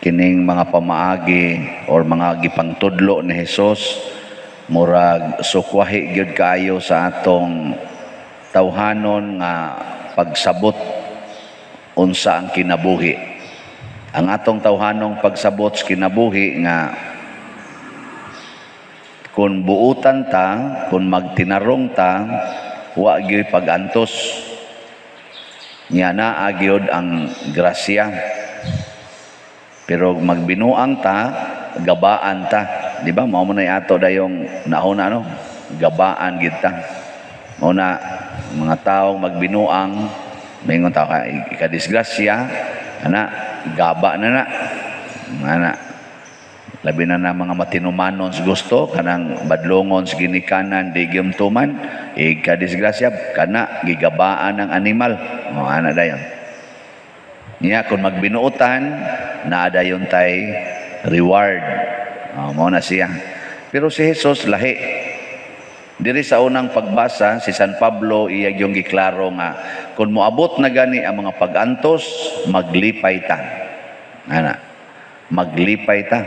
Kining mga pamaagi or mga gipangtudlo ni Hesus, murag sukwahi gyud kaayo sa atong tawhanon nga pagsabot unsa ang kinabuhi. Ang atong tawhanong pagsabot sa kinabuhi nga kung buutan ta, kung magtinarong ta, wa gyud pagantos. Nya naa gyud ang grasya. Pero magbinuang ta, gabaan ta. Di ba? Mao man ato dayong nauna, no? Gabaan gid ta. Mao na mga taong magbinuang, maingon ta ka ikadisgrasya, ana, gaba na na. Ana. Labi na na mga matinumanon sa gusto, kanang badlongon sa ginikanan, di tuman, ikadisgrasya, kana, gigabaan ng animal. O, ana dayon. Niya, kung magbinuotan, naa dayon tay reward. O, mao na siya. Pero si Jesus, lahi. Diri sa unang pagbasa, si San Pablo iya yung giklaro nga kung moabot na gani ang mga pag-antos, maglipay ta. Ana, maglipay ta.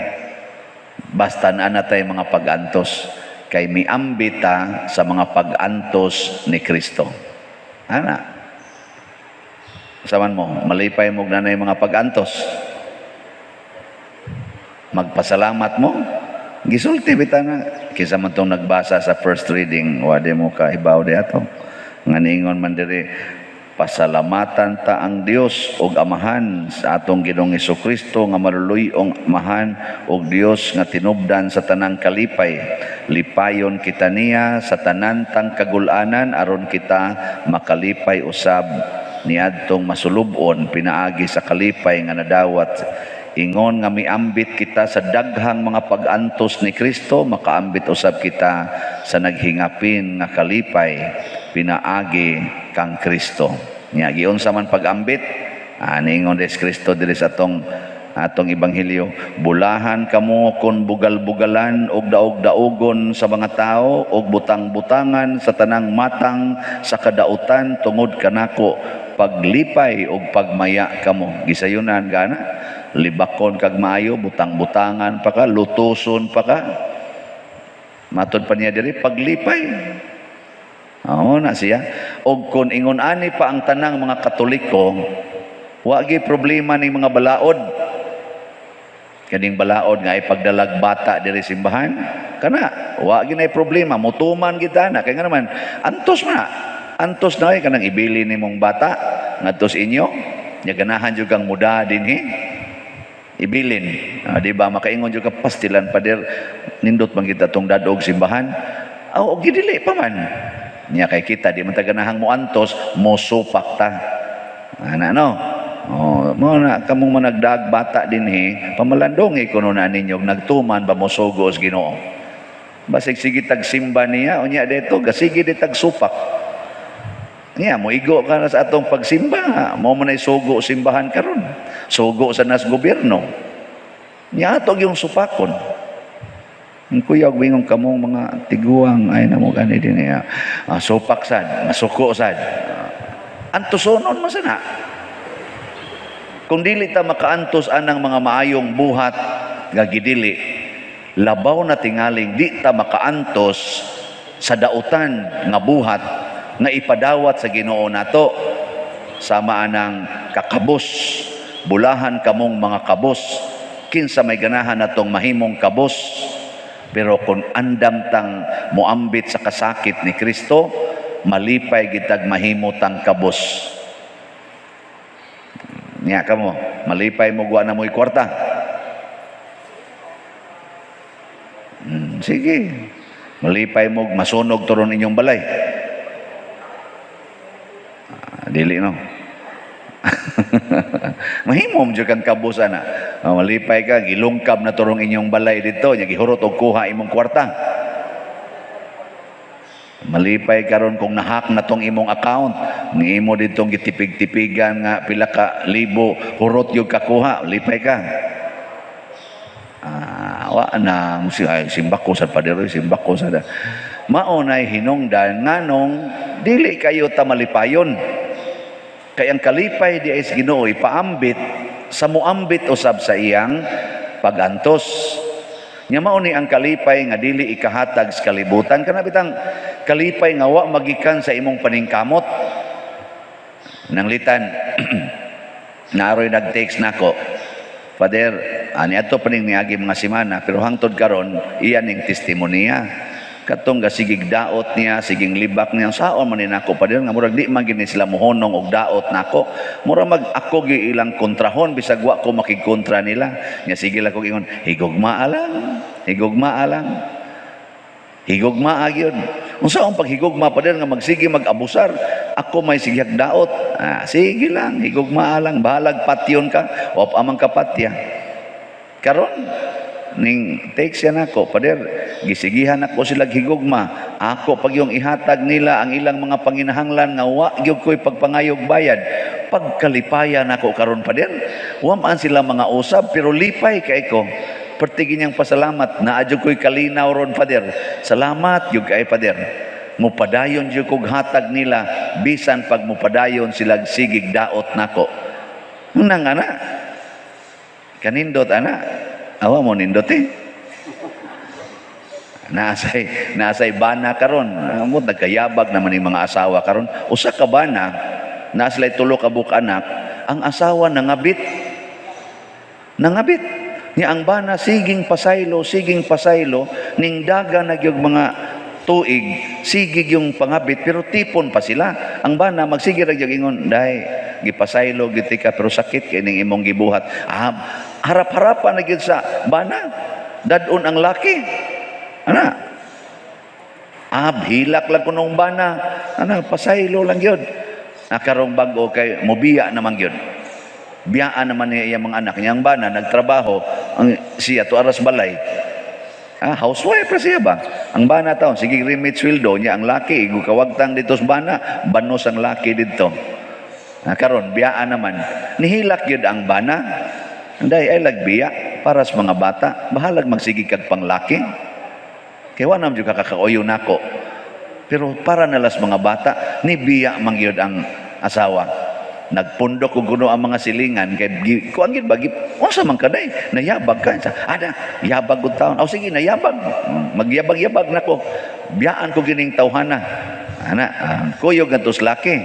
Basta naa na tay mga pag-antos kay miambit ta sa mga pag-antos ni Kristo. Ana. Saman mo, malipay mo na mga pag-antos. Magpasalamat mo. Gisulti bitaw na kinsa man tong nagbasa sa first reading, wa di mo kahibaw di ato. Nga niingon man diri, pasalamatan ta ang Dios ug Amahan sa atong Ginoong Kristo nga maluluy-ong Amahan ug Dios nga tinubdan sa tanang kalipay. Lipayon kita niya sa tanan tang kagul-anan aron kita makalipay usab niadtong masulub-on pinaagi sa kalipay nga nadawat. Ingon nga miambit kita sa daghang mga pag-antos ni Kristo, makaambit usab kita sa naghingapin nga kalipay pinaagi kang Kristo. Nya giunsa man pag-ambit? Niingon des Kristo diri sa atong atong ebanghelyo, bulahan kamo kon bugal-bugalan og daog-daogon sa mga tao og butang-butangan sa tanang matang sa kadautan tungod kanako, paglipay og pagmaya kamo. Gisayunan gana libakon kag maayo, butang-butangan pa ka, lutuson pa ka. Matod pa niya diri, paglipay. Oo na siya. Og kung ingon ani pa ang tanang mga Katoliko, wa gi problema ning mga balaod. Kaning balaod nga ipagdalag bata diri simbahan, kana wa gi nay problema, mutuman kita na kay nga naman antos na. Antos na kanang ibili nimong bata ngadto sa inyo, nya ganahan jud kang muda dinhi. Ibilin. Di ba makaingon jud ka, "Pastilan, pader, nindot man kita tong dadog simbahan." Aw, og gidili pa man. Nya kay kita di man ta ganahang moantos, mosupak ta. Ana no. Oh, mo na kamong managdag bata dinhi, pamalandongi kuno na ninyo nagtuman ba mosugo sa Ginoo. Basig sige tag simba niya, unya dito gasige di tag supak. Niya moigo ka na sa atong pagsimba, mo man ay sugo simbahan karon. Sugo sa nas gobyerno. Niya ato yung supakon. Ang kuya og bingon kamong mga tiguang ay namo gani din niya. Supak sad, masuko sad. Antusonon man sana. Kung dili ta makaantos anang mga maayong buhat nga gidili, labaw na tingaling di ta makaantos sa dautan nga buhat nga ipadawat sa Ginoo nato sama anang kakabos. Bulahan kamong mga kabos. Kinsa may ganahan natong mahimong kabos? Pero kung andam tang moambit sa kasakit ni Kristo, malipay gitag mahimo tang kabos. Nya kamo, malipay mo guwa na mo'y kwarta. Sige. Malipay mo masunog turon inyong balay. Dili no. Mahimo mo jud kang kabos ana. Malipay ka gilungkab na turong inyong balay dito, nya gihurot og kuha imong kwarta. Malipay karon kung nahack na tong imong account, ni imo ditong gitipig-tipigan nga pila ka libo, hurot yung kakuha, lipay ka. Wa na si ay, simbako sa padero, simbako sa da. Mao nay hinungdan nganong dili kayo ta malipayon. Kay ang kalipay di ay sa Ginoo ipaambit Sa muambit usab sa iyang pagantos. Nya mao ni ang kalipay nga dili ikahatag sa kalibutan. Kana bitang kalipay nga wa magikan sa imong paningkamot. Nanglitan naaroy nag-text nako. "Father, ani ato pa ning niagi mga semana, pero hangtod karon iya ning testimonya. Katong gasigig daot niya, siging libak niya, saon man ni nako, Father, nga murag di man gini sila mohonong og daot nako. Mura mag ako gi ilang kontrahon bisag wa ko makigkontra nila." Nya sige lang kog ingon, "Higugmaa lang, higugmaa lang. Higugmaa gyud." "Unsa ang paghigugma, Father, nga magsige mag-abusar? Ako may sigihag daot." "Ah, sige lang, higugmaa lang, bahalag patyon ka o amang kapatya." Karon ning text siya nako, "Father, gisigihan ako sila higugma. Ako pag yung ihatag nila ang ilang mga panginahanglan nga wa gyud ko'y pagpangayog bayad. Pagkalipaya nako karon, Father. Wa man sila mga usab pero lipay kay ko. Pertigi niyang pasalamat, naa jud ko'y kalinaw ron, Father. Salamat gyud kay Father. Mupadayon jud kog hatag nila bisan pag mupadayon sila sigig daot nako." Nang ana. Kanindot ana. Awa mo nindot eh. Naasay bana karon. Amot nagkayabag naman yung mga asawa karon. Usa ka bana, naa sila'y tulo ka buok anak, ang asawa nangabit. Nangabit. Nya ang bana siging pasaylo, ning daga na gyud mga tuig, sige yung pangabit, pero tipon pa sila. Ang bana magsige ra gyud ingon, "Day, gipasaylo gyud ka pero sakit kay ning imong gibuhat." Ah, harap-harapan na gyud sa bana. Dadon ang laki. Ana. Ah, hilak lang kunong bana. Ana, pasaylo lang gyud. Nakarong bag-o kay mobiya naman gyud. Biyaan naman niya iyang mga anak. Niyang bana, nagtrabaho, ang, siya to aras balay. Ah, housewife ra siya ba? Ang bana taon, sige remit sweldo niya ang laki, igo kawagtang dito sa bana, banos ang laki dito. Ah, karon biyaan naman. Nihilak gyud ang bana. "Anday ay lagbiya para sa mga bata, bahalag magsige kag panglaki. Kay wa naman jud kakakauyo nako. Pero para nalas mga bata, ni biya man gyud ang asawa." Nagpundok og kuno ang mga silingan kay kuan gyud ba, unsa man kaday nayabag ka sa ada yabag og taon. Aw sige, nayabag, magyabag-yabag nako, biyaan ko gining tawhana ana." Ah, kuyog ngadto sa laki.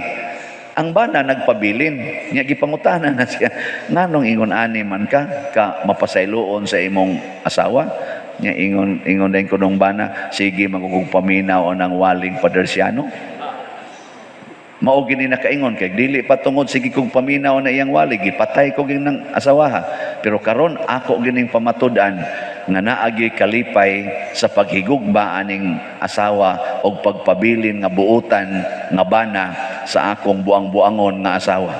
Ang bana nagpabilin niya, gipangutana na siya, "Nganong ingon ani man ka ka mapasayloon sa imong asawa?" Niya ingon ingon din kunong bana, "Sige magugug paminaw ang waling Padersiano. Mao gini nakaingon kay dili pa tungod sige kong paminaw na iyang wali, gipatay ko gini ng asawaha. Pero karon ako gining pamatud-an nga naagi kalipay sa paghigugma aning asawa og pagpabilin nga buutan nga bana sa akong buang-buangon nga asawa."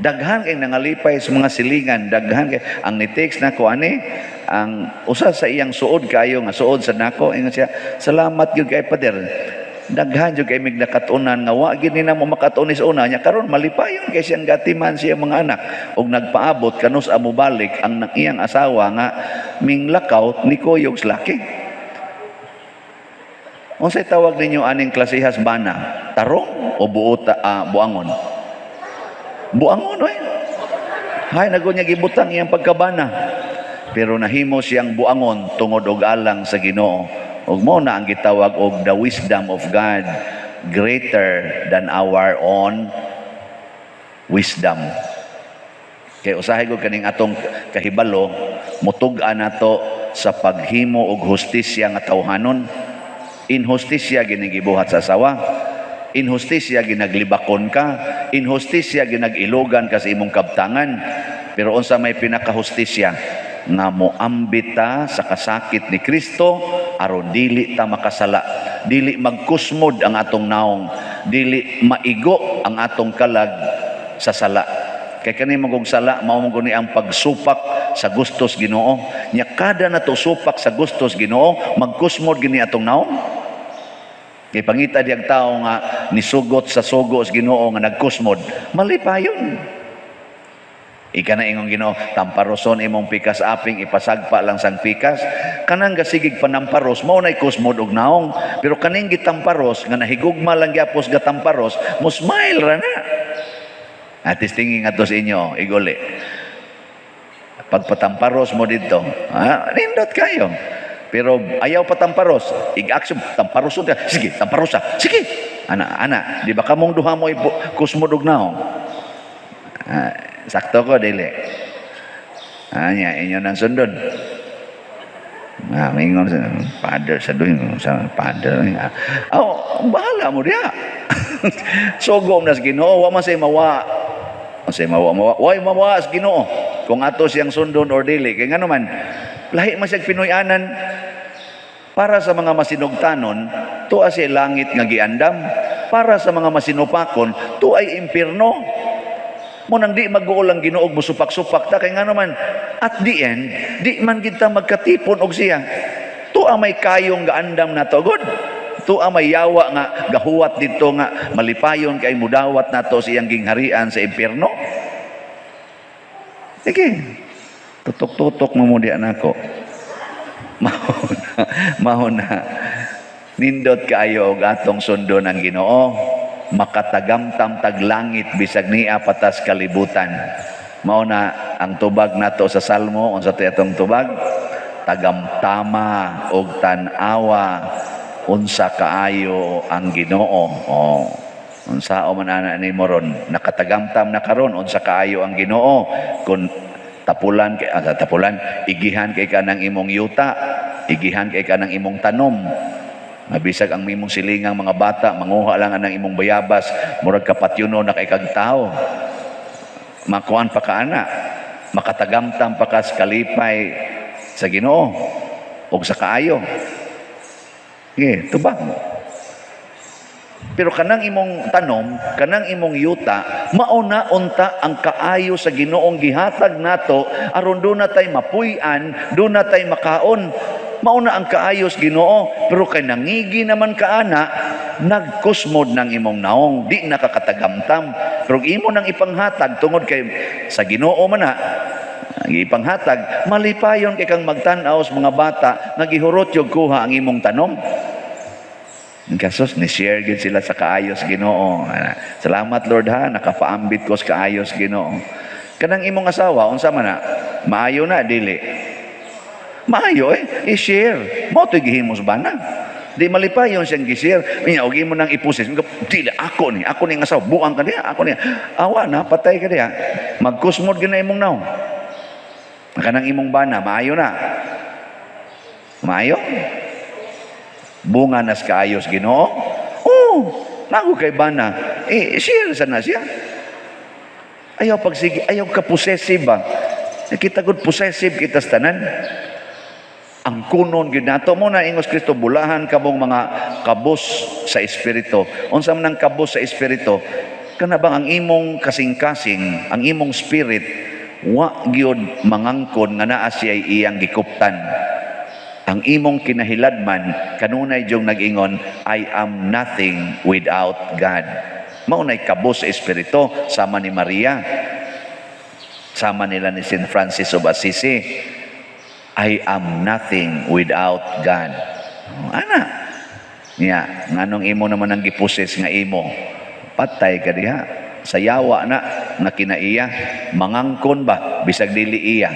Daghan kay nangalipay sa mga silingan, daghan kay ang ni-text nako ani ang usa sa iyang suod kayo nga suod sa nako, ingon siya, "Salamat gyud kay Pader. Daghan jud kay mig nakatunan nga wa gid ni namo makatuon sa una nya karon malipayon kay siyang gatiman siya mga anak og nagpaabot kanus amo balik ang iyang asawa nga minglakaw ni kuyog sa laki." Unsay tawag ninyo aning klasehas bana? Tarong o buota, buangon? Buangon oy. Hay nago niya gibutang iyang pagkabana. Pero nahimo siyang buangon tungod og alang sa Ginoo. Ug mo na ang gitawag og the wisdom of God greater than our own wisdom. Kay usahay ko kaning atong kahibalo mutug-an nato sa paghimo og hustisya nga tawhanon. Inhustisya ginigibuhat sa asawa. Inhustisya ginaglibakon ka, inhustisya ginag-ilogan ka sa imong kabtangan. Pero unsa may pinakahustisya nga moambit ta sa kasakit ni Kristo aron dili ta makasala, dili magkusmod ang atong naong, dili maigo ang atong kalag sa sala. Kay kani magong sala mao man guni ang pagsupak sa gustos Ginoo. Nya kada nato supak sa gustos Ginoo, magkusmod gini atong naong. Kay pangita diyang tao nga nisugot sa sugo sa Ginoo nga nagkusmod, malipayon. Ika na ingong Ginoo, tamparoson imong pikas aping ipasagpa lang sang pikas. Kanang gasigig panamparos, mao nay kusmod og naong. Pero kaning gitamparos nga nahigugma lang gyapos gatamparos, mo smile ra na. At tingin nga to sa inyo, iguli. Pagpatamparos mo dito, nindot kayo. Pero ayaw patamparos, ig-action, tamparos ka. Sige, tamparos. Sige. Ana, ana, di ba kamong duha mo kusmod og naong? Sakto ko, dili. Anya, inyo nang sundon. Mingon sa father sa duhin sa father. Oh, bahala mo diha. Sugo na sa Ginoo, wa man say mawa. Say mawa, mawa. Way mawa sa Ginoo. Kung ato siyang sundon or dili, kay ngano man lahi man siyang Pinoy-anan. Para sa mga masinugtanon, tuwa siya langit nga giandam. Para sa mga masinupakon, tuay impierno. Mo nang di mag-uol ang Ginoo musupak-supak ta, kay ngano man at the end di man kita magkatipon og siya. Tua may kayong gaandam nato gud. Tua may yawa nga gahuwat dito nga malipayon kay mudawat nato siyang gingharian sa impierno. Sige. Tutok-tutok mo mo di nako. Mao na, mao na. Nindot kaayo og atong sundon ang Ginoo. Makatagamtam tag langit bisag niya patas kalibutan. Mao na ang tubag nato sa Salmo, unsa to atong tubag? Tagamtama og tan-awa unsa kaayo ang Ginoo. Oh. Unsa man ana nimo ron? Nakatagamtam na karon unsa kaayo ang Ginoo? Kun tapulan kay tapulan, igihan kay ka ng imong yuta, igihan kay ka ng imong tanom. Mabisag ang imong silingang mga bata, manguha lang ang imong bayabas, murag kapatyuno na kay kag tao. Makuan pa ka ana, makatagamtam pa ka sa kalipay sa Ginoo ug sa kaayo. Sige, tubag mo. Pero kanang imong tanom, kanang imong yuta, mauna unta ang kaayo sa Ginoong gihatag nato aron do na tay mapuy-an, do na tay makaon. Mauna ang kaayo sa Ginoo, pero kay nangigi naman ka ana, nagkusmod ng imong naong, di nakakatagamtam. Pero imo nang ipanghatag tungod kay sa Ginoo man na ipanghatag, malipayon kay kang magtan-aw sa mga bata nga gihurot yung kuha ang imong tanom. Kasos ni share gid sila sa kaayos Ginoo. Salamat Lord ha, nakapaambit ko sa kaayos Ginoo. Kanang imong asawa unsa man na? Maayo na dili? Maayo eh, i-share. Mao to'y gihimo sa bana. Di malipayon siyang gi-share. Nya og imo nang ipusis. Dili ako ni ang asawa, buang ka diha, ako ni. Awa na, patay ka diha. Magkusmod gyud na imong naong. Kanang imong bana, maayo na. Maayo? Bunga nas kaayos Ginoo. Oh, nago kay bana. Eh, share sa na siya. Ayaw pagsige, ayaw ka possessive ba? Kita gud possessive kita sa tanan. Ang kunon gyud nato mo na ingos Kristo, bulahan kamong mga kabos sa espiritu. Unsa man ang kabos sa espiritu? Kana bang ang imong kasing-kasing, ang imong spirit wa gyud mangangkon nga naa siya iyang gikuptan. Ang imong kinahiladman kanunay diyong nag-ingon, I am nothing without God. Mao nay kabos sa espiritu, sama ni Maria, sama nila ni Saint Francis of Assisi. I am nothing without God. Ana. Niya, nganong imo naman ang gipuses nga imo? Patay ka diha. Sa yawa na, nga kinaiya. Mangangkon ba? Bisag dili iya.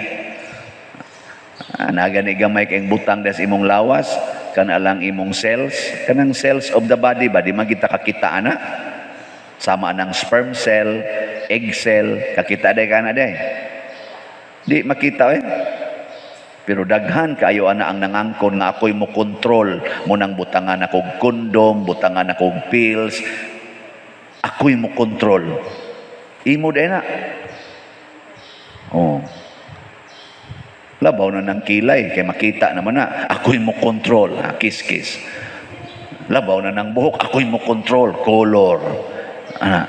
Naga ni gamay kayong butang des imong lawas, kana lang imong cells, kanang cells of the body ba, di man kita kakita ana. Sama nang sperm cell, egg cell, kakita day kana day. Di makita eh. Pero daghan kaayo ana ang nangangkon nga ako'y mo kontrol mo nang butangan akong kondom, butangan akong pills, ako'y mo kontrol. Imo day na. Oh. Labaw na ng kilay kay makita naman na ako'y mo kontrol, ha, kiss kiss. Labaw na ng buhok, ako'y mo kontrol, color. Ana.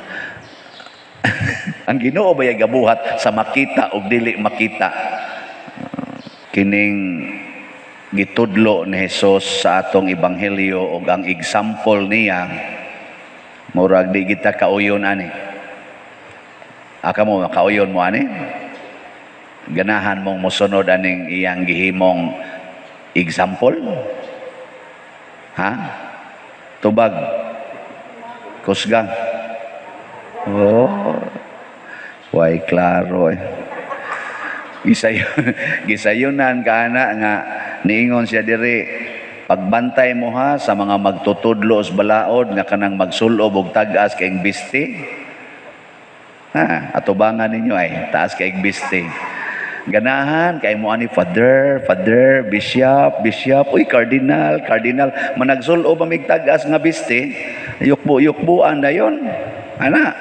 Ang Ginoo ba gabuhat sa makita og dili makita? Kining gitudlo ni Jesus sa atong ebanghelyo og ang example niya murag di kita kauyon ani. Aka mo makauyon mo ani? Ganahan mong mosunod aning iyang gihimong example? Ha? Tubag. Kusga. Oh. Way klaro eh. Gisayunan ka ana nga niingon siya diri, pagbantay mo ha sa mga magtutudlo sa balaod nga kanang magsulob og tag-as kayong biste. Ha, atubangan ninyo ay taas kayong biste. Ganahan kay mo ani father, father, bishop, bishop, uy cardinal, cardinal, managsulob amig tag-as nga biste, yukbo yukbuan dayon. Ana,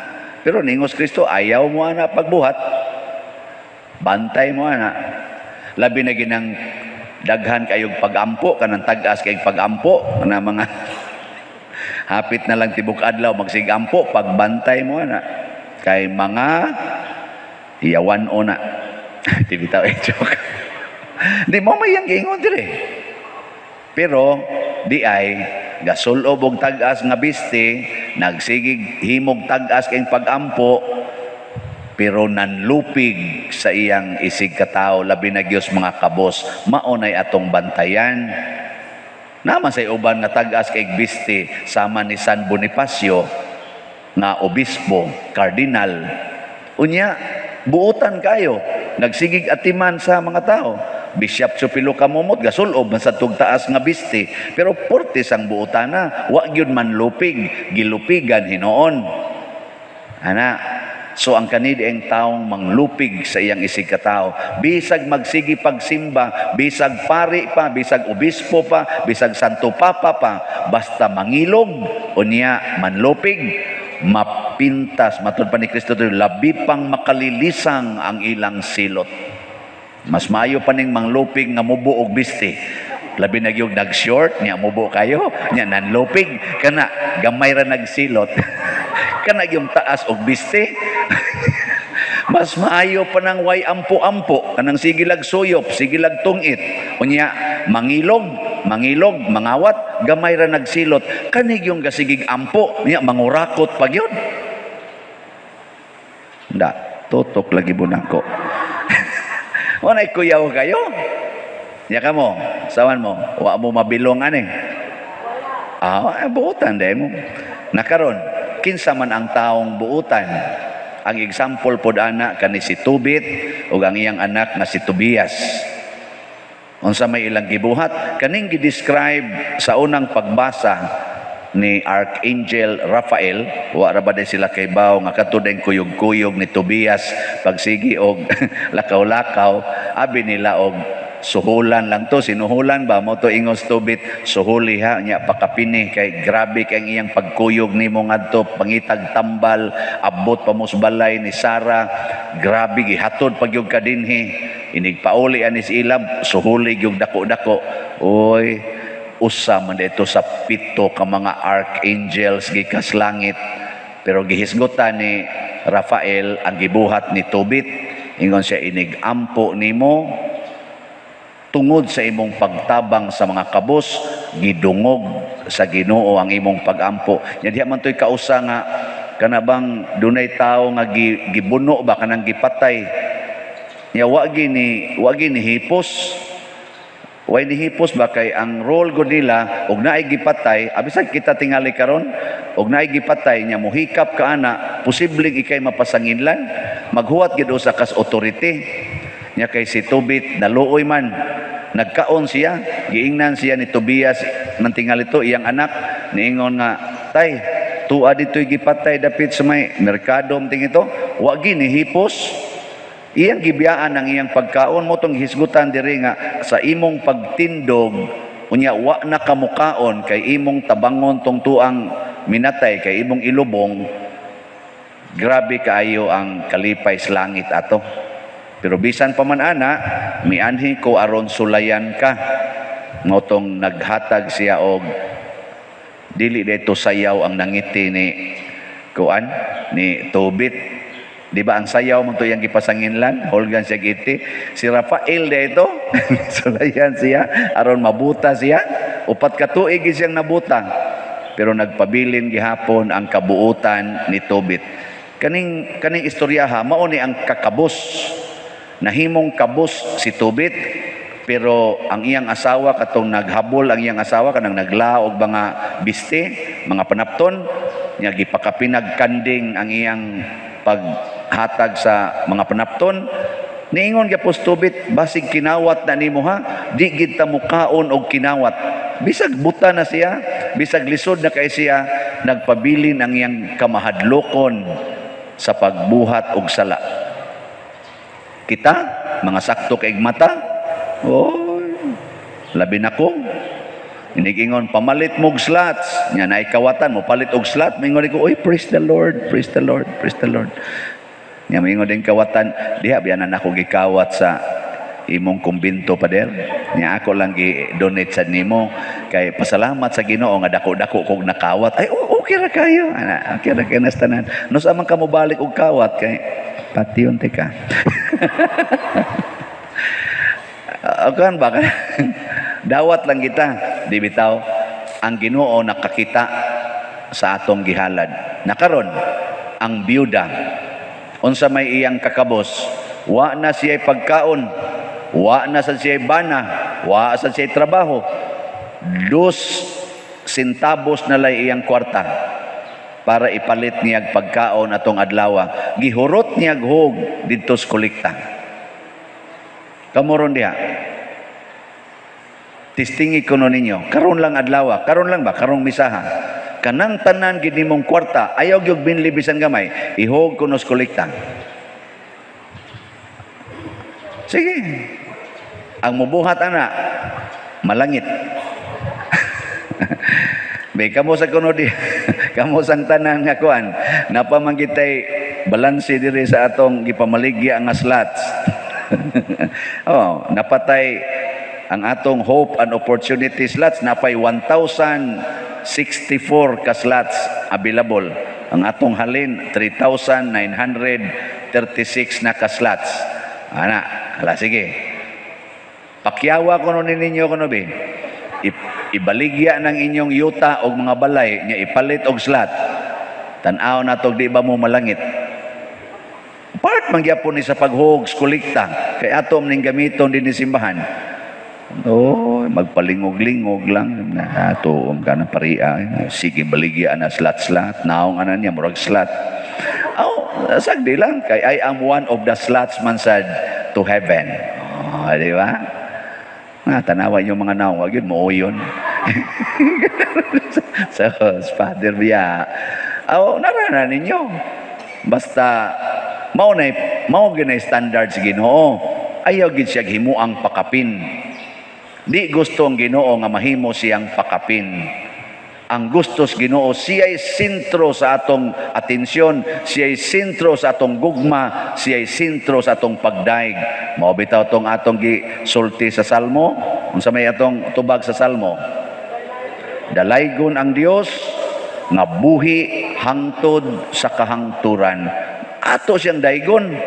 pero ningos Kristo ayaw mo ana pagbuhat. Bantay mo ana. Labi na ginang daghan kayog pagampo kanang tag-as kay pagampo na mga hapit na lang tibok adlaw magsigampo, pagbantay mo ana kay mga iyawan ona. Tibitaw eh, joke. Di mo may yang giingon dire. Pero di ay gasulob og tag-as nga biste, nagsigig himog tag-as kay pagampo, pero nanlupig sa iyang isig katao, labi na gyud mga kabos, mao nay atong bantayan. Naman say uban nga tag-as kay biste sama ni San Bonifacio nga obispo, kardinal. Unya buotan kayo, nagsigig atiman sa mga tao. Bishop Chupilo kamumot gasulob man sa tugtaas nga biste, pero portes ang buotana, wa gyud manlupig, gilupigan hinuon. Ana, so ang kanidi ang taong manglupig sa iyang isig katao, bisag magsigi pagsimba, bisag pari pa, bisag obispo pa, bisag Santo Papa pa, basta mangilog unya manlupig, mapintas matud pa ni Kristo, labi pang makalilisang ang ilang silot. Mas maayo pa ning manglupig nga mubo og biste. Labi na gyud nag-short nya mubo kayo, nya nanlupig kana gamay ra nagsilot. Kana yung taas og biste. Mas maayo pa nang way ampo-ampo kanang sige lag suyop, sige lag tungit. Unya mangilog, mangilog, mangawat, gamay ra nagsilot. Kanig yung gasigig ampo, nya mangurakot pa gyud. Nda, tutok lagi bunako. Wanay kuyaw kayo. Nya ka mo, sawan mo, wa mo mabilong ani. Ah, buotan day mo. Nakaron, kinsa man ang taong buotan. Ang example pod ana kani si Tobit ug ang iyang anak nga si Tobias. Unsa may ilang gibuhat, kaning gi-describe sa unang pagbasa ni Archangel Raphael, wa ra ba day sila kaybaw nga kadto day kuyog-kuyog ni Tobias pagsigi og lakaw-lakaw, abi nila og suhulan lang to, sinuhulan ba mo to ingos Tobit, suhuli ha nya pakapini kay grabe kay ang iyang pagkuyog nimo ngadto pangitag tambal, abot pa mo sa balay ni Sara, grabe gihatod pagyug ka dinhi, inig pauli anis ilab, suhuli gyud dako-dako. Oy, usa man dito sa pito ka mga archangels gikas langit, pero gihisgutan ni Rafael ang gibuhat ni Tobit. Ingon siya, inig ampo nimo tungod sa imong pagtabang sa mga kabos, gidungog sa Ginoo ang imong pagampo. Nya diha man to'y kausa nga kana bang dunay tawo nga gibuno ba kanang gipatay. Nya wa gini hipos. Way nihipos ba kay ang role gud nila og naay gipatay, abisag kita tingali karon og naay gipatay nya mohikap ka ana, posibleng ikay mapasanginlan, maghuwat gid usa kas authority. Nya kay si Tobit naluoy man, nagkaon siya, giingnan siya ni Tobias man tingali to iyang anak, niingon nga tay, tuwa dito'y gipatay dapit sa may merkado ting ito, wa gini hipos. Iyang gibiyaan ang iyang pagkaon mo tong hisgutan diri nga sa imong pagtindog unya wa na kamukaon kay imong tabangon tong tuang minatay kay imong ilubong, grabe kaayo ang kalipay sa langit ato. Pero bisan pa man ana, mianhi ko aron sulayan ka. Ngotong naghatag siya og dili dito sayaw ang nangiti ni kuan ni Tobit. Di ba ang sayaw mo to iyang gipasanginlan, holgan siya giti. Si Rafael dito, sulayan siya aron mabuta siya. 4 ka tuig siyang nabuta. Pero nagpabilin gihapon ang kabuutan ni Tobit. Kaning istoryaha mao ni ang kakabos. Nahimong kabos si Tobit, pero ang iyang asawa katong naghabol ang iyang asawa kanang naglaog mga biste, mga panapton, niya gipakapinag kanding ang iyang paghatag sa mga panapton. Niingon gyapon tubit, basig kinawat na nimo ha, di gid ta mukaon og kinawat. Bisag buta na siya, bisag lisod na kay siya, nagpabilin ang iyang kamahadlokon sa pagbuhat og sala. Kita, mga sakto kay mata, oy, labi na ko. Inigingon, pamalit mo og slots. Nya naay kawatan, mo palit og slot. Mingon ko, oy, praise the Lord, praise the Lord, praise the Lord. Nya mingon din kawatan, diha biyanan ako gikawat sa imong kumbinto, pader. Nya ako lang gi-donate sa nimo kay pasalamat sa Ginoo nga dako-dako kog nakawat. Ay, okay ra kayo. Ana, okay ra kayo nastanan. No sa man ka mo balik og kawat kay patyon te ka. Akan ba? Dawat lang kita, di bitaw ang Ginoo nakakita sa atong gihalad. Nakaron ang biyuda, unsa may iyang kakabos, wa na siya'y pagkaon, wa na sa siya'y bana, wa sa siya'y trabaho, 2 sentabos na lay iyang kwarta para ipalit niyag pagkaon atong adlawa. Gihurot niyag hog didto sa kolekta. Kamoron diha. Testingi kuno ninyo. Karon lang adlawa, karon lang ba, karong misaha. Kanang tanan gid nimong kwarta, ayaw gyud binli bisan gamay, ihog kuno sa kolekta. Sige. Ang mubuhat ana malangit. Be kamo sa kuno di, kamo sang tanan nga kuan, napamanggitay balanse diri sa atong gipamaligya nga slots. Oh, napatay ang atong hope and opportunity slots, napay 1,064 ka slots available. Ang atong halin 3,936 na ka slots. Ana, hala sige. Pakyawa kuno ninyo kuno be. Ibaligya ng inyong yuta og mga balay nya ipalit og slot. Tan-aw na tog di ba mo malangit. Part man gyapon ni sa paghog kolekta kay ato ning gamiton dinhi simbahan. Oh, magpalingog-lingog lang na ato ka na paria. Sige baligya na slot-slot, naong ana niya murag slot. Oh, sagdi lang kay I am one of the slots man sad to heaven. Oh, di ba? Na tanawa yung mga naong, wag yun mo yun. So, Father biya. Oh, narana ninyo. Basta mao na mao gyud standard sa Ginoo. Ayaw gid siya himuang pakapin. Di gusto ang Ginoo nga mahimo siyang pakapin. Ang gusto sa Ginoo, siya'y sentro sa atong atensyon, siya'y sentro sa atong gugma, siya'y sentro sa atong pagdaig. Mao bitaw tong atong gisulti sa Salmo. Unsa may atong tubag sa Salmo? Dalaygon ang Dios nga buhi hangtod sa kahangturan. Ato siyang daigon.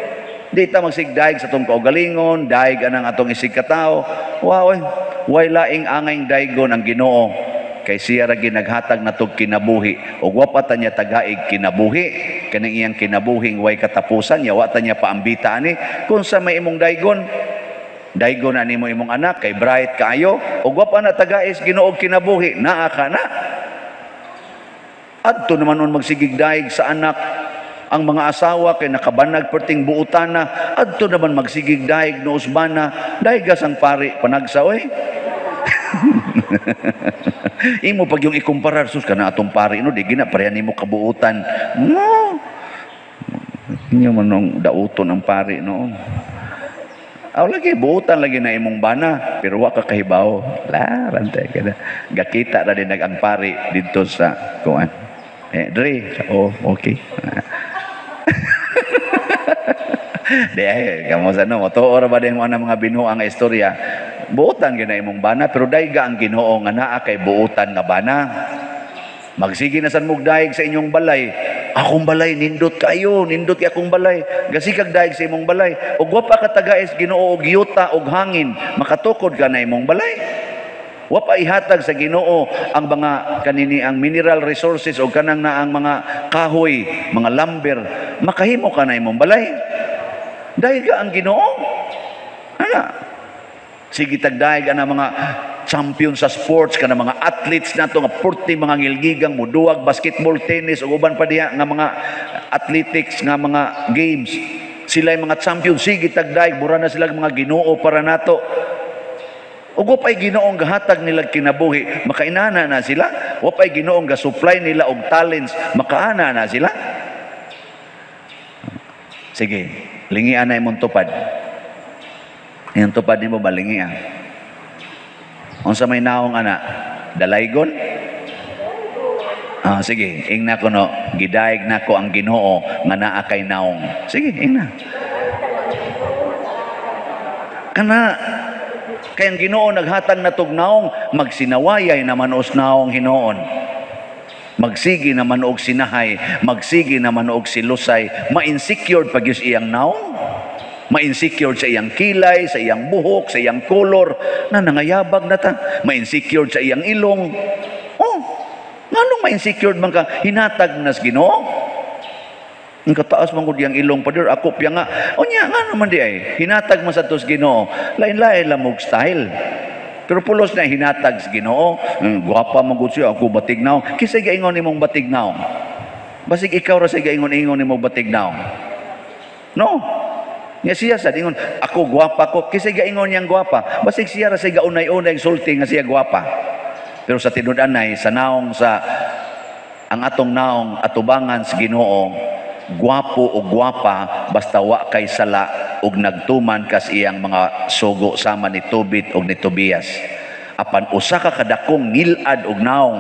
Di ta magsigdaig sa atong kaugalingon, daig anang atong isig katawo. Wow, way laing angayng daigon ang Ginoo kay siya ra ginaghatag natog kinabuhi ug wa pa ta niya tagaig kinabuhi kaning iyang kinabuhing way katapusan nya wa ta niya paambita ani kung sa may imong daigon. Daigon na nimo imong anak kay bright kaayo ug wa pa na tagais Ginoo kinabuhi, naa ka na. Adto naman nun magsigig daig sa anak. Ang mga asawa kay nakabanag perting buotana, adto naman magsigig daig no usbana, daigas ang pari panagsa oy. Imo pag yung ikumparar sus kana atong pari no di gina pareha nimo kabuotan. No. Inyo man nung dauton ang pari noon. Aw lagi buotan lagi na imong bana pero wa ka kahibaw. La rantay ka na. Gakita ra din ang pari didto sa kuan. Eh dre, oh okay. Di ay, kamo sa no, matuo ra ba din mo ang mga binuang nga istorya. Buotan gyud na imong bana pero dayga ang Ginoo nga naa kay buotan nga bana. Magsige na san mog daig sa inyong balay. Akong balay nindot kayo, nindot kay akong balay. Gasikag daig sa imong balay. Ug wa pa ka tagais Ginoo og yuta og hangin, makatukod ka na imong balay. Wa pa ihatag sa Ginoo ang mga kanini ang mineral resources o kanang na ang mga kahoy, mga lumber, makahimo ka na imong balay. Dahil ka ang Ginoo. Ana. Sige tagdaig ana mga champion sa sports, kana mga athletes nato nga purti mga ngilgigang muduwag basketball, tennis ug uban pa diha nga mga athletics nga mga games. Sila yung mga champion, sige tagdaig, mura na sila mga Ginoo para nato. Ug wa Ginoong gahatag nila kinabuhi, makainana na sila. Wa pay Ginoong ga-supply nila og talents, makaana na sila. Sige, lingian na imong tupad. Iyang tupad nimo ba lingian? Unsa may naong ana? Dalaygon? Ah, sige, ingna ko no, gidaig na ko ang Ginoo nga naa kay naong. Sige, ingna. Kana kay ang Ginoo naghatag na tog naong, magsinawayay naman os naong hinoon. Magsigi naman og sinahay, magsigi naman og silusay, ma-insecure pag yus iyang naong. Ma-insecure sa iyang kilay, sa iyang buhok, sa iyang kolor, na nangayabag na ta. Ma-insecure sa iyang ilong. Oh, nganong ma-insecure man ka? Hinatag nas Ginoo. Ang kataas man gud iyang ilong, pader, ako piya nga. O niya, nga naman di ay. Hinatag man sa tos Ginoo. Lain-lain lang og style. Pero pulos na hinatag sa Ginoo. Gwapa man gud siya, ako batig naong. Kisay gaingon nimong batig naong? Basig ikaw ra say gaingon-ingon nimong batig naong. No. Nga siya sa ingon, ako gwapa ko. Kisay gaingon niyang gwapa? Basig siya ra say gaunay-unay sulti nga siya gwapa. Pero sa tinud-anay, sa naong sa ang atong naong atubangan sa Ginoo, gwapo o gwapa basta wa kay sala ug nagtuman kas iyang mga sugo sama ni Tobit og ni Tobias. Apan usa ka kadakong ngilad og naong,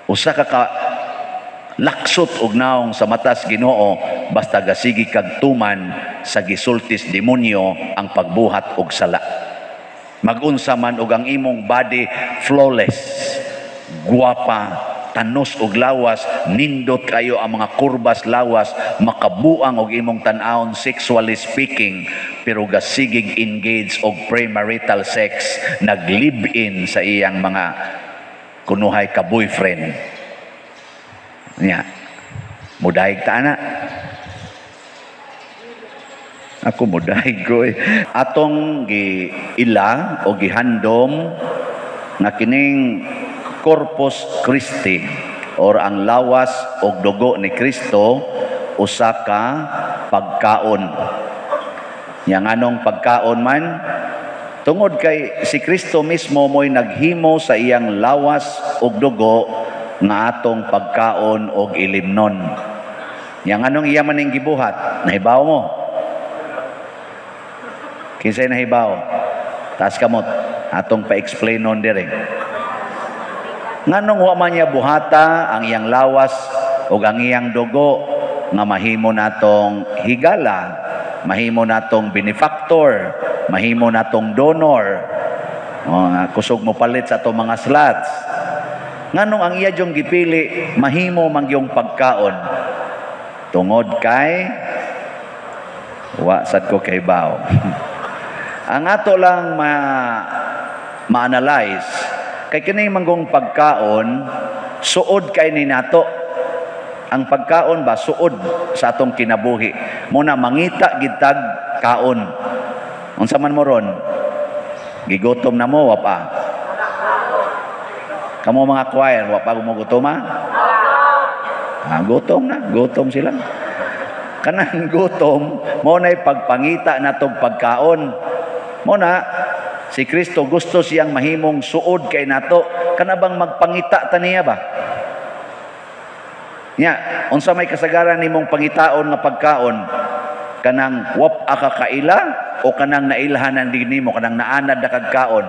usa ka ka laksot og naong sa matas Ginoo basta gasigi kag tuman sa gisultis demonyo ang pagbuhat og sala. Magunsa man og ang imong body flawless, gwapa, tanos og lawas, nindot kayo ang mga kurbas lawas, makabuang og imong tan-awon sexually speaking, pero gasigig engage og premarital sex, nag-live-in sa iyang mga kunuhay ka boyfriend. Nya, mudahig ta ana. Ako mudahig ko eh. Atong giila o gihandom nga kining Corpus Christi or ang lawas og dugo ni Kristo usa ka pagkaon. Nya nganong pagkaon man? Tungod kay si Kristo mismo mo'y naghimo sa iyang lawas og dugo nga atong pagkaon og ilimnon. Nya nganong iya man ning gibuhat? Nahibaw mo? Kinsay nahibaw? Taas kamot. Atong pa-explain nun dire. Nganong wa man niya buhata ang iyang lawas o ang iyang dugo nga mahimo natong higala, mahimo natong benefactor, mahimo natong donor, o, kusog mo palit sa atong mga slots. Nganong ang iya dyong gipili mahimo man gyung pagkaon? Tungod kay wa sad ko kay bao. Ang ato lang ma-analyze kay kini manggong pagkaon suod kay ni nato. Ang pagkaon ba suod sa atong kinabuhi. Muna mangita gitag kaon. Unsa man mo ron? Gigutom na mo wa pa? Kamo mga choir, wa pa mo gutom ha? Ah, gutom na, gutom sila. Kanang gutom mo nay pagpangita natong pagkaon. Mo na si Kristo gusto siyang mahimong suod kay nato. Kana bang magpangita ta niya ba? Nya, unsa may kasagaran nimong pangitaon nga pagkaon? Kanang wap aka kaila o kanang nailhanan din nimo, kanang naanad na kagkaon?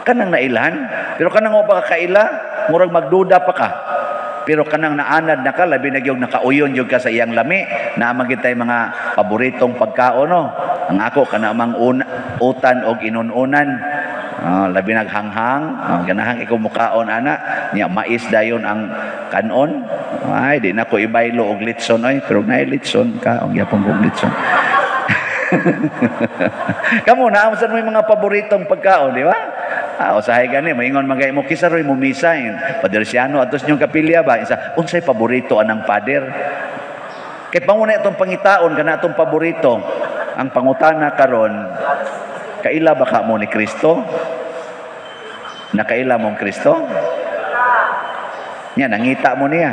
Kanang nailhan. Pero kanang wap aka kaila, murag magduda pa ka. Pero kanang naanad na ka, labi na gyud nakauyon gyud ka sa iyang lami. Naa man gyud tay mga paboritong pagkaon, no? Ang ako kana mang utan og inununan. Labi naghanghang, ganahan ikaw mukaon ana, nya mais dayon ang kanon. Ay, di na ko ibaylo og litson oy, pero naay litson kaon gyapon og litson. Kamo naa man sad mo mga paboritong pagkaon, di ba? Ah, usahay gani moingon man gay mo kisa roy mo misa Padre Siano atos niyong kapilya ba isa unsay paborito anang pader? Kay panguna itong pangitaon kana atong paborito. Ang pangutana karon, Kaila ba ka mo ni Kristo? Nakaila mong Kristo? Nya, nangita mo niya.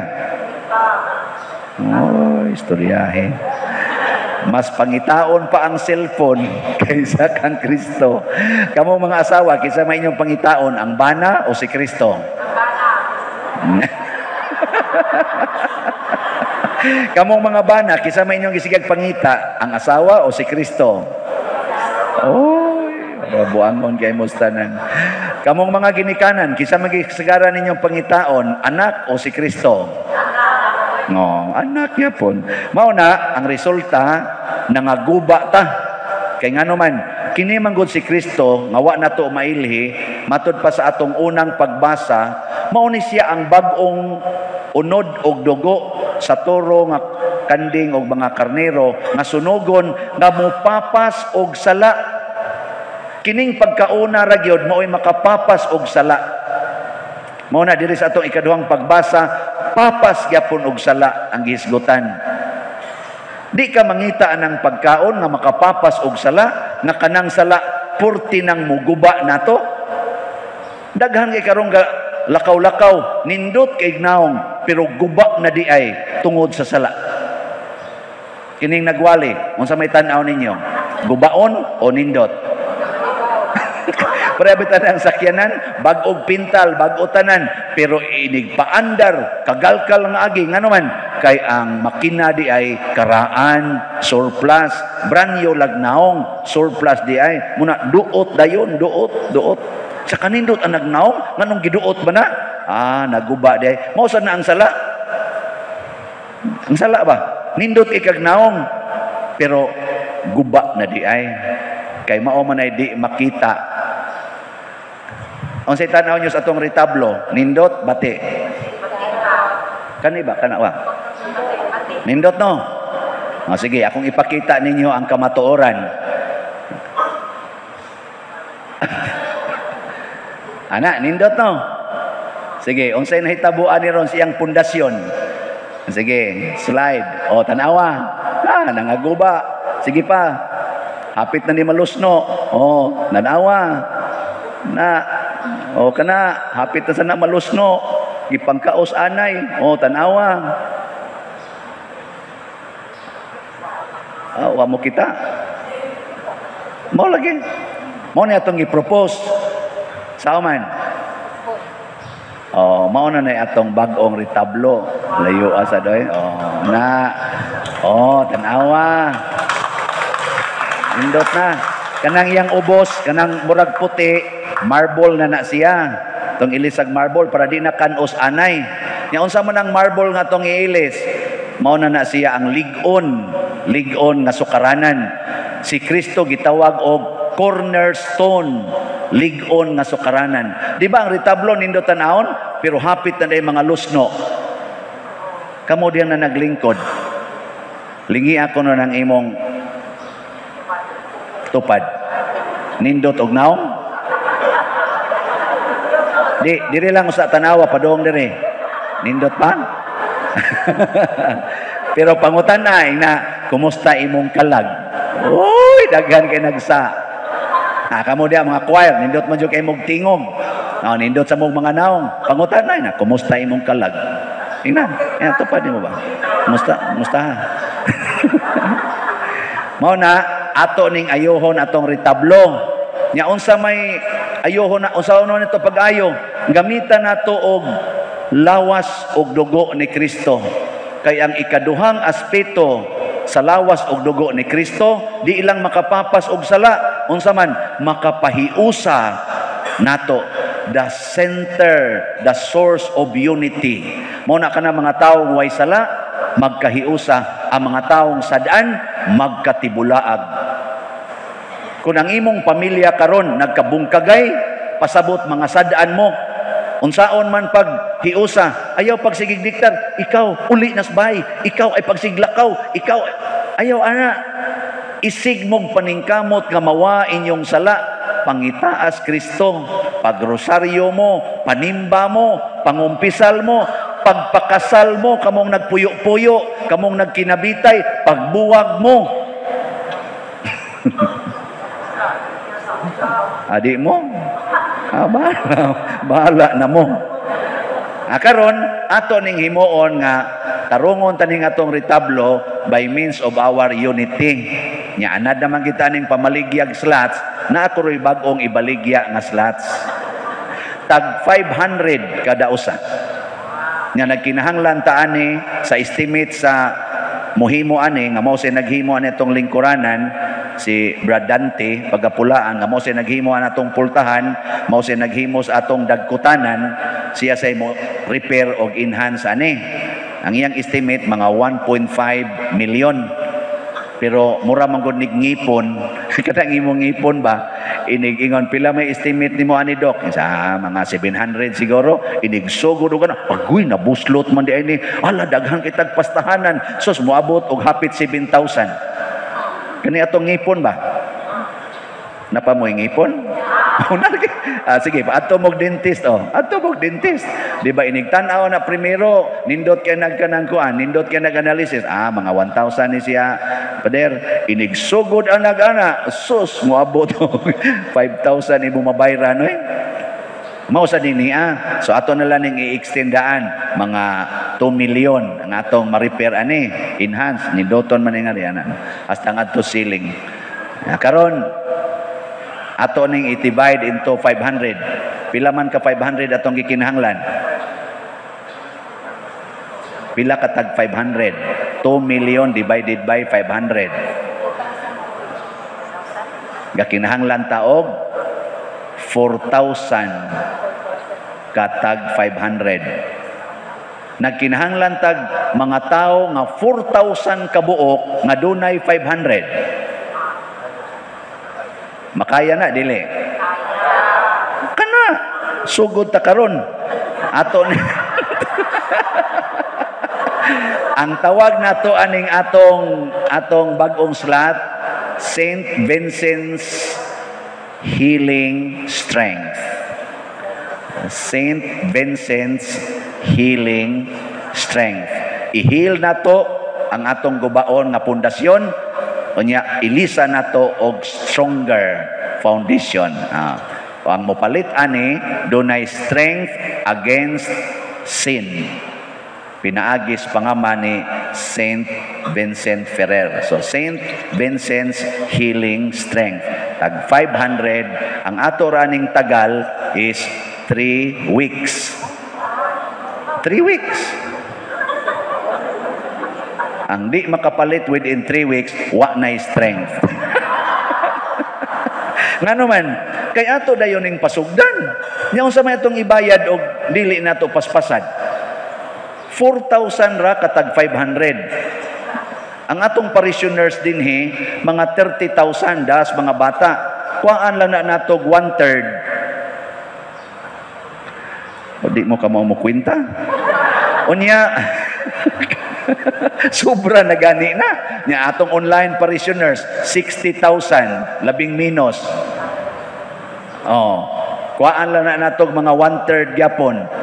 Oh, istoryahe. Mas pangitaon pa ang cellphone kaysa kang Kristo. Kamo mga asawa, kinsa may inyong pangitaon, ang bana o si Kristo? Kamong mga bana, kinsa may inyong gisigag pangita, ang asawa o si Kristo? Oy, buangon kay tanan. Kamong mga ginikanan, kinsa may gisagaran ninyong pangitaon, anak o si Kristo? No, anak yapon. Mao na ang resulta, nangaguba ta. Kay ngano man, kini man gud si Kristo nga wa nato mailhi, matud pa sa atong unang pagbasa, mao ni siya ang bag-ong unod og dugo sa toro nga kanding og mga karnero nga sunugon nga mopapas og sala. Kining pagkauna ra gyud maoy makapapas og sala. Mao na diri sa atong ikaduhang pagbasa, papas gyapon og sala ang gihisgutan. Di ka mangita anang pagkaon nga makapapas og sala, nga kanang sala purti nang muguba nato. Daghan kay karong lakaw-lakaw, nindot kay naong, pero guba na di ay tungod sa sala. Kining nagwali, unsa may tan-aw ninyo? Gubaon o nindot? Pareha bitaw ang sakyanan, bag-og pintal, bag-o tanan, pero inig paandar, kagalkal ang agi, ngano man, kay ang makina di ay karaan, surplus, branyo lagnaong, surplus di ay, muna duot dayon, duot, duot. Sa kanindot ang nagnaong, nganong giduot ba na? Ah, naguba di ay. Mao sa na ang sala? Ang sala ba? Nindot ikagnaong, pero guba na di ay. Kay mao man ay di makita. Unsay tan-aw nyo sa atong retablo, nindot, bati. Kani ba? Kana ba? Nindot, no? O, sige, akong ipakita ninyo ang kamatuoran. Ana, nindot, no? Sige, unsay nahitabuan ni ron siyang pundasyon? Sige, slide. O, tanawa. Ah, nangaguba. Sige pa. Hapit na ni malusno. O, nanawa. Na, o kana, hapit na sana malusno. Gipangkaos anay. O, tanawa. Ah, wa mo kita. Mao lagi. Mao ni atong gi-propose. Sao man? Oh, mao na na atong bag-ong retablo. Layo asa doy. Oh, na. Oh, tanawa. Indot na. Kanang iyang ubos, kanang murag puti, marble na na siya. Tong ilisag marble para di na kanos anay. Nya unsa man ang marble nga tong iilis? Mao na na siya ang lig-on, lig-on nga sukaranan. Si Kristo gitawag og cornerstone, lig-on nga sukaranan. Di ba ang retablo nindot tan-awon, pero hapit na day mga lusno. Kamo diyan na naglingkod. Lingi ako no ng imong tupad. Nindot og naong? Di, diri lang usa tanawa padung diri. Nindot pa? Pero pangutan na ina, kumusta imong kalag? Uy, daghan kay nagsa. Ah, kamo diha mga choir, nindot man jud kay mog tingog. Ah, nindot sa mong mga naong. Pangutan na ina, kumusta imong kalag? Ina, ina tupad nimo ba? Kumusta? Kumusta ha? Mao na ato ning ayohon atong retablo. Nya unsa may ayohon na unsa no nito pag-ayo? Gamitan nato og lawas og dugo ni Kristo. Kay ang ikaduhang aspeto sa lawas og dugo ni Kristo, di ilang makapapas og sala, unsa man makapahiusa nato, the center, the source of unity. Mao na kana mga tawo way sala magkahiusa, ang mga taong sad-an magkatibulaag. Kung ang imong pamilya karon nagkabungkagay, pasabot mga sad-an mo. Unsaon man pag hiusa, ayaw pagsigig diktar, ikaw uli nasbay, ikaw ay pagsiglakaw, ikaw ayaw ana. Isig mong paningkamot nga mawa inyong sala, pangitaas Kristo, pagrosaryo mo, panimba mo, pangumpisal mo, pagpakasal mo, kamong nagpuyo-puyo, kamong nagkinabitay, pagbuwag mo. Adi mo? Ah, bahala, bahala na mo. Ah, karon ato ning himuon nga tarungon taning atong retablo by means of our unity. Nya anad naman kita ning pamaligyag slots na ako ro'y bag-ong ibaligya nga slots. Tag 500 kada usa. Nya nagkinahanglan ta ani sa estimate sa muhimo ani nga mao say naghimo ani atong lingkuranan, si Brad Dante pagapulaan, nga mao say naghimo ani atong pultahan, mao say naghimo sa atong dagkutanan, siya say mo repair og enhance ani. Ang iyang estimate mga 1.5 million. Pero mura man gud nig ngipon, kanang imong ngipon ba, inig ingon pila may estimate nimo ani, Dok? Sa mga 700 siguro. Inig sugod og ana, agoy, nabuslot man di ay ni, ala, daghan kitag pastahanan, sus, moabot og hapit 7,000. Kani atong ngipon ba? Napa mo'y ngipon? Ah, sige, adto mog dentist oh. Adto mog dentist. Di ba inig tan-aw na primero, nindot kay nagkanang kuan, nindot kay nag-analysis. Ah, mga 1,000 ni siya. Pader, inig sugod ang nag-ana, sus, moabot 5,000 imo mabayran eh. Mao sa dinhi ah. So ato na lang ning i-extendaan mga 2 million ang atong ma-repair ani, enhance nindoton man nga ana hasta ngadto ceiling. Ah, karon ato ning i-divide into 500. Pila man ka 500 atong gikinahanglan? Pila ka tag 500? 2 million divided by 500. Gakinahanglan ta og 4,000 katag 500. Nagkinahanglan tag mga tao nga 4,000 kabuok nga dunay 500. Makaya na dili? Kana sugod ta karon. Ato ni ang tawag nato aning atong atong bag-ong slot, Saint Vincent's Healing Strength. Saint Vincent's Healing Strength. I-heal nato ang atong gubaon nga pundasyon, unya ilisa nato og stronger foundation. Ah, ang mopalit ani dunay strength against sin. Pinaagis pangama ni Saint Vincent Ferrer. So Saint Vincent's Healing Strength. Tag 500, ang ato raning tagal is 3 weeks. 3 weeks. Ang di makapalit within 3 weeks, wa na strength. Ngano man, kay ato dayon ning pasugdan. Nya unsa may atong ibayad og dili nato paspasan? 4,000 ra katag 500. Ang atong parishioners dinhi mga 30,000 das mga bata. Kuhaan lang na natog 1/3. O di mo ka mo kwenta? Unya sobra na gani na. Nya atong online parishioners 60,000, labing minus. Oh, kuhaan lang na natog mga 1/3 gyapon.